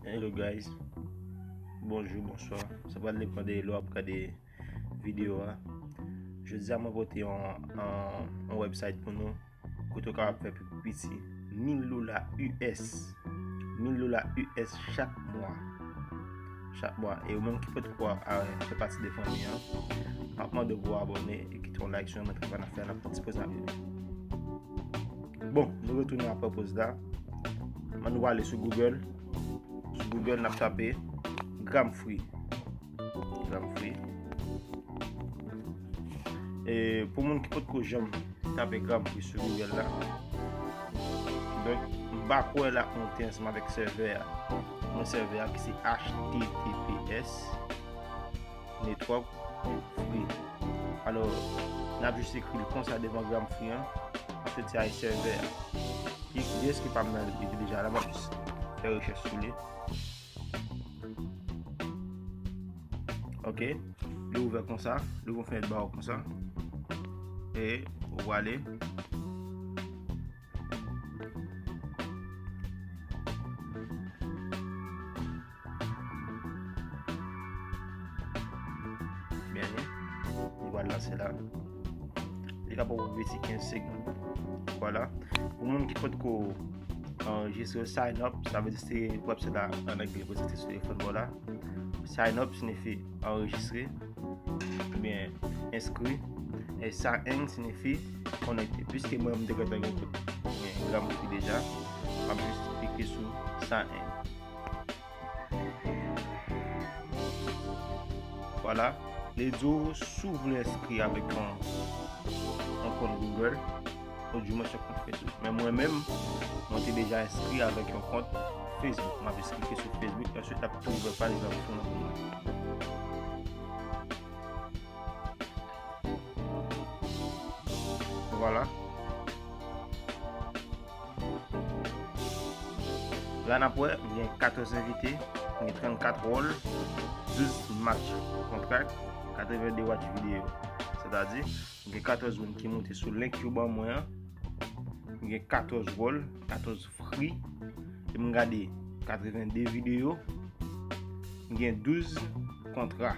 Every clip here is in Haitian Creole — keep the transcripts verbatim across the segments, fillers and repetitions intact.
Hello guys, bonjou, bonswa. Sa pral depann de lè w ap gade videyo a. Jodi a mwen pote yon, yon, yon website pou nou kote w kapab fè pi piti mil dola U S. Mil dola U S chak mwa. Chak mwa. E ou menm ki potko a, a fè pati de fanmi an, m ap mande w pou w abòne e kite yon like sou yon travay n ap fè a, n ap fè yon ti poz n ap vini. Bon, nou retounen apre poz la. Ann nou ale sou Google. Sou Google, n ap tape Gramfree. Gramfree. E pou moun ki potko janm tape Gramfree sou Google la, donk, m pa kwè l ap monte ansanm avèk sèvè a. Mwen sèvè a ki se H T T P S network free. Alò, n ap jis ekri l konsa devan Gramfree an. Answit, se ay sèvè a. Ki, ki eski pa m nan li deja la, m ap jis fè rechèch sou li. Ok, li ouvè konsa, li gon fenèt ba w konsa. E ou prale. Byen, li pral lanse la. Li ka pran pou piti kenz segonn. Vwala. Pou moun ki potko anrejistre, sign up, sa vle di se website la an anglè pou se sou telefòn pa w la. Sign up siyifi anrejistre oubyen enskri. E sign in siyifi konekte. Piske mwen, m te gentan gen kont, gen Gramfree deja, m ap jis klike sou sign in. Vwala. Li di w si w vle enskri avèk yon, yon kont Google, ou di mwen se kont Facebook. Men mwen menm, mwen te deja enskri avèk yon kont Facebook. M ap jis klike sou Facebook, answit l ap tou ouvè paj la pou mwen. Vwala. La n ap wè, m gen katòz envite, m gen trannkat wòl, douz match kontra, katrevende watch videyo. Sètadi, m gen katòz moun ki moute sou link yo ban mwen an. M gen katòz wòl, katòz free. E m gade katrevende videyo. M gen douz kontra.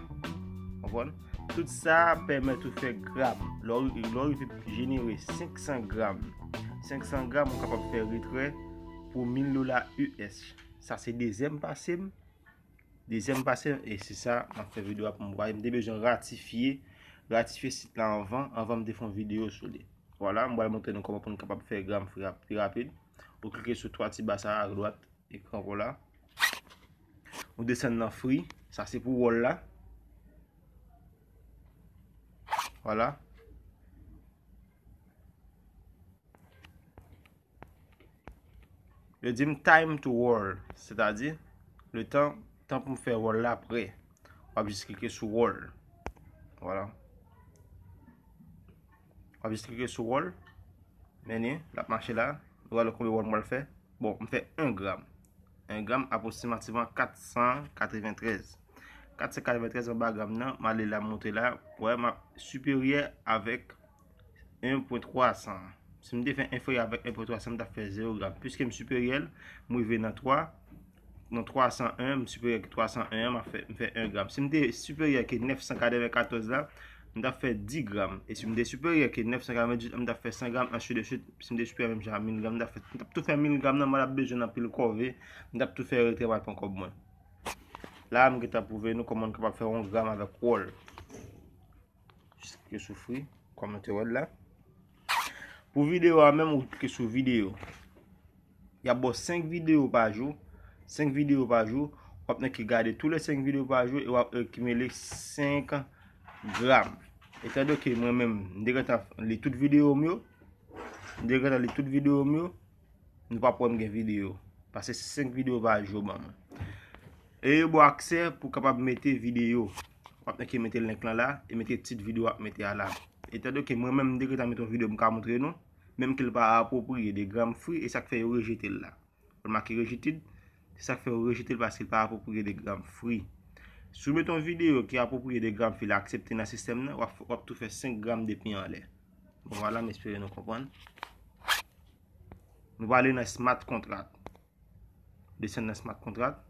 Konprann? Tout sa pèmèt ou fè gram. Lè w, lè w rive jenere senk san gram, senk san gram, ou kapab fè retrè pou mil dola U S. Sa se dezyèm pase m. Dezyèm pase m, e se sa m ap fè videyo a pou m voye. M te bezwen ratifye, ratifye sit la anvan, anvan m te fè yon videyo sou li. Vwala, m pral montre nou kòman pou nou kapab fè Gramfree pi rapid. Ou klike sou twa ti ba sa a dwat ekran pa w la. Ou desann nan free. Sa se pou wòl la. Vwala. Yo di m time to wòl, sètadi letan, tan pou m fè wòl la prè. W ap jis klike sou wòl. Vwala. W ap jis klike sou wòl. Men li, l ap mache la. Nou wè konbyen wòl m pral fè. Bon, m fè yon gram. Yon gram apwoksimativman kat san katreventrèz. Kat san katreventrèz anba gram nan, m ale la, m monte la, wè, m ap siperyè avèk en pwen twa san. Si m te fè enferyè avèk en pwen twa san, m t ap fè zewo gram. Piske m siperyè l, m rive nan twa, nan twa san en, m siperyè ke twa san en an, m ap fè, m fè en gram. Si m te siperyè ke nèf san katrevenkatòz la, m t ap fè dis gram. E si m te siperyè ke nèf san katrevendizuit an, m t ap fè san gram, ainsi de suite. Si m te siperyè menm jan a mil gram, m t ap fè, m t ap tou fè mil gram nan, mwen t ap bezwen anpil kòve, m t ap tou fè retrè pral pran kòb mwen. La, m gentan pwouve nou kòman n kapab fè yon gram avèk wòl. Jis klike sou free, kòm nou te wè l la. Pou videyo a menm, ou klike sou videyo. Y ap ba w senk videyo pa jou. Senk videyo pa jou. W ap nan ki gade tou le senk videyo pa jou e w ap akimile senk gram. Etan donke mwen menm, m te gentan li tout videyo m yo. M te gentan li tout videyo m yo. Nou p ap wè m gen videyo. Paske se senk videyo pa jou yo ban mwen. E yo ba w aksè pou w kapab mete videyo. W ap nan ki mete link lan la e mete tit videyo w ap mete a la. Etan donke mwen menm m te gentan mete yon videyo m ka montre nou. Menm ke l pa apwopriye de Gramfree, e sa k fè yo rejete l la. Ou make rejete l, se sa k fè yo rejete l paske l pa apwopriye de Gramfree. Si w mete yon videyo ki apwopriye de Gramfree, l aksepte nan sistèm nan, w ap, w ap tou fè senk gram depi anlè. Bon, vwala, m espere nou konprann. Nou prale nan smart contract. Desann nan smart contract.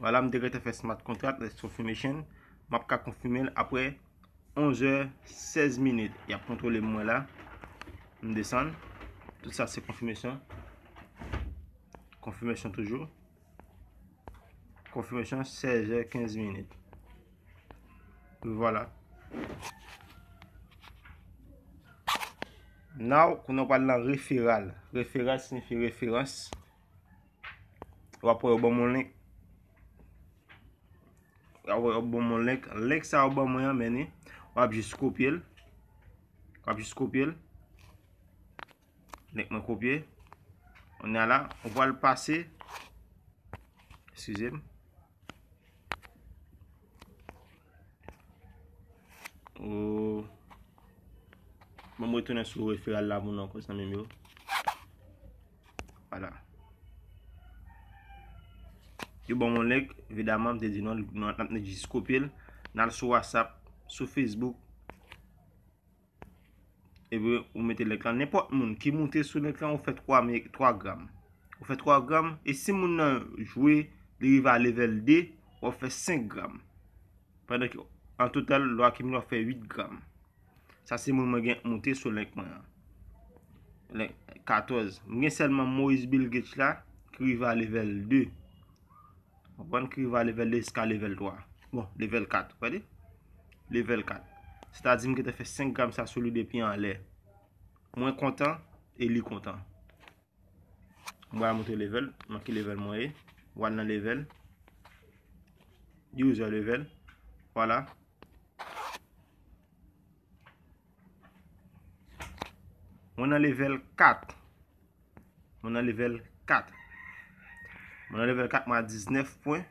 Vwala, m te gentan fè smart contract, let's confirmation. M ap ka konfime l apre onz è sèz minit. Y ap kontwole mwen la. M desann. Tout sa se konfimasyon. Konfimasyon toujou. Konfimasyon sèz è kenz minit. Vwala. Now, kounye a w pral nan referral. Referral siyifi referans. W ap wè yo ban m yon link. W ap wè yo ban m yon link. Link sa yo ban mwen an, men ni. W ap jis kopye l. W ap jis kopye l. Link mwen kopye. Kounye a la, ou pral pase. Eskize m. Oh. Bon, m retounen sou referral la pou nou ankò, zanmi m yo. Vwala. Yo ban m yon link, evidaman, m te di non, non, n ap jis kopye l. N al sou WhatsApp, sou Facebook. Epi ou mete link lan. Nenpòt moun ki moute sou link lan, ou fè twa, twa gram. Ou fè twa gram, e si moun nan jwe, li rive a level de, w ap fè senk gram. Pandan ke, an total, lè w akimile, w ap fè uit gram. Sa se moun mwen gen moute sou link mwen an. Link katòz. Mwen gen sèlman Moïse Bill Gates la, ki rive a level de. Konprann ki rive a level de jiska level twa. Bon, level kat, ou gade? Level kat. Sètadi m gentan fè senk gram sa sou li depi anlè. Mwen kontan e li kontan. Mwen pral montre level, nan ki level mwen ye. Mwen al nan level. User level. Vwala. Mwen nan level kat. Mwen nan level kat. Mwen nan level kat, mwen a diznèf pwen.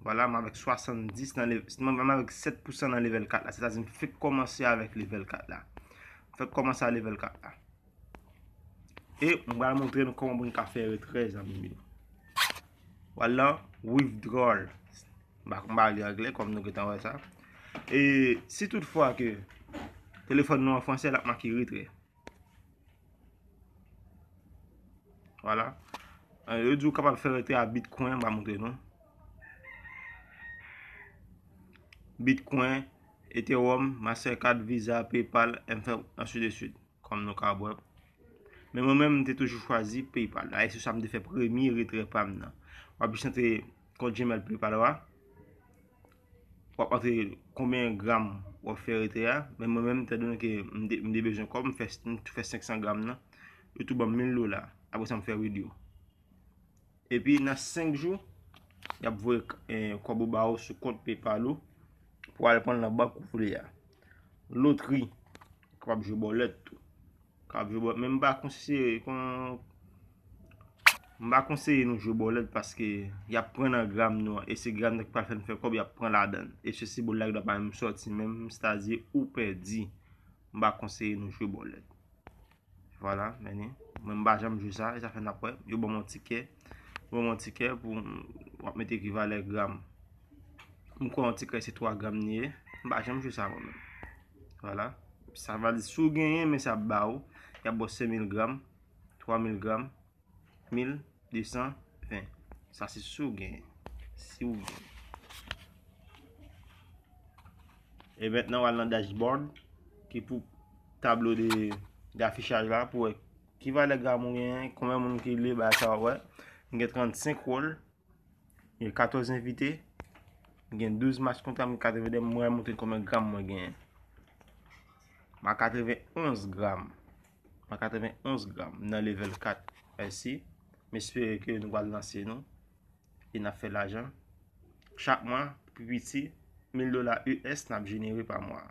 Vwala, mwen avèk swasanndis nan level, mwen avèk sèt pousan nan level kat la. Sètadi m fèk kòmanse avèk level kat la. M fèk kòmanse a level kat la. E m pral montre nou kòman pou n ka fè retrè, zanmi m yo. Vwala, withdrawal. M pa, m pa li anglè, kòm nou gentan wè sa. E si tout fwa ke telefòn nou an fransè, l ap make retrè. Vwala. Eh, yo di w kapab fè retrè a Bitcoin, m va montre nou. Bitcoin, Ethereum, Mastercard, Visa, PayPal, and ansi de suite. Kòm nou ka wè. Men mwen menm, m te toujou chwazi PayPal. Dayè, se sa m te fè premye retrè pa m nan. W ap jis antre kont Gmail PayPal ou a. W ap antre konbyen gram w ap fè retrè a. Men mwen menm, etan done ke m te, m te bezwen kòb, m fè, m fè senk san gram nan. Yo tou ban m mil dola. Apre sa, m fè withdraw. Epi nan senk jou, y ap voye, eh, kòb ou ba ou sou kont PayPal ou pou al pran l nan bank ou vle a. Lotri, ou kapab jwe bòlèt tou. K ap jwe bòlèt, men m pa konseye, kon, m pa konseye nou jwe bòlèt paske y ap pran nan gram nou an, e se gram nan ki pral fè n fè kòb, y ap pran ladan l. E se sibòl la ki dwa pa menm sòti menm, sètadi ou pèdi. M pa konseye nou jwe bòlèt. Vwala, men ni. Mwen m pa janm jwe sa, e sa fè n ap wè. Yo ban m yon tikè. Yo ban m yon tikè pou m, w ap mete ekivalè gram. M kwè yon tikè se twa gram li ye. M pa janm jwe sa mwen menm. Vwala. Sa vle di si w genyen, men sa ap ba ou. Y ap ba w senk mil gram, twa mil gram, mil de san ven. Sa se si w genyen. Si w genyen. E mentnan, w al nan dashboard, ki pou tablo de, de afichaj la, pou wè ki valè gram ou genyen, konbyen moun ki li, bagay sa w ap wè. M gen trannsenk wòl. Gen katòz envite. M gen douz match kontra, m gen katreven de, mwen montre konbyen gram mwen genyen. M a katrevenonz gram. M a katrevenonz gram nan level kat. Mèsi. M espere ke nou pral lanse nou. E n ap fè lajan. Chak mwa, pi piti, mil dola U S n ap jenere pa mwa.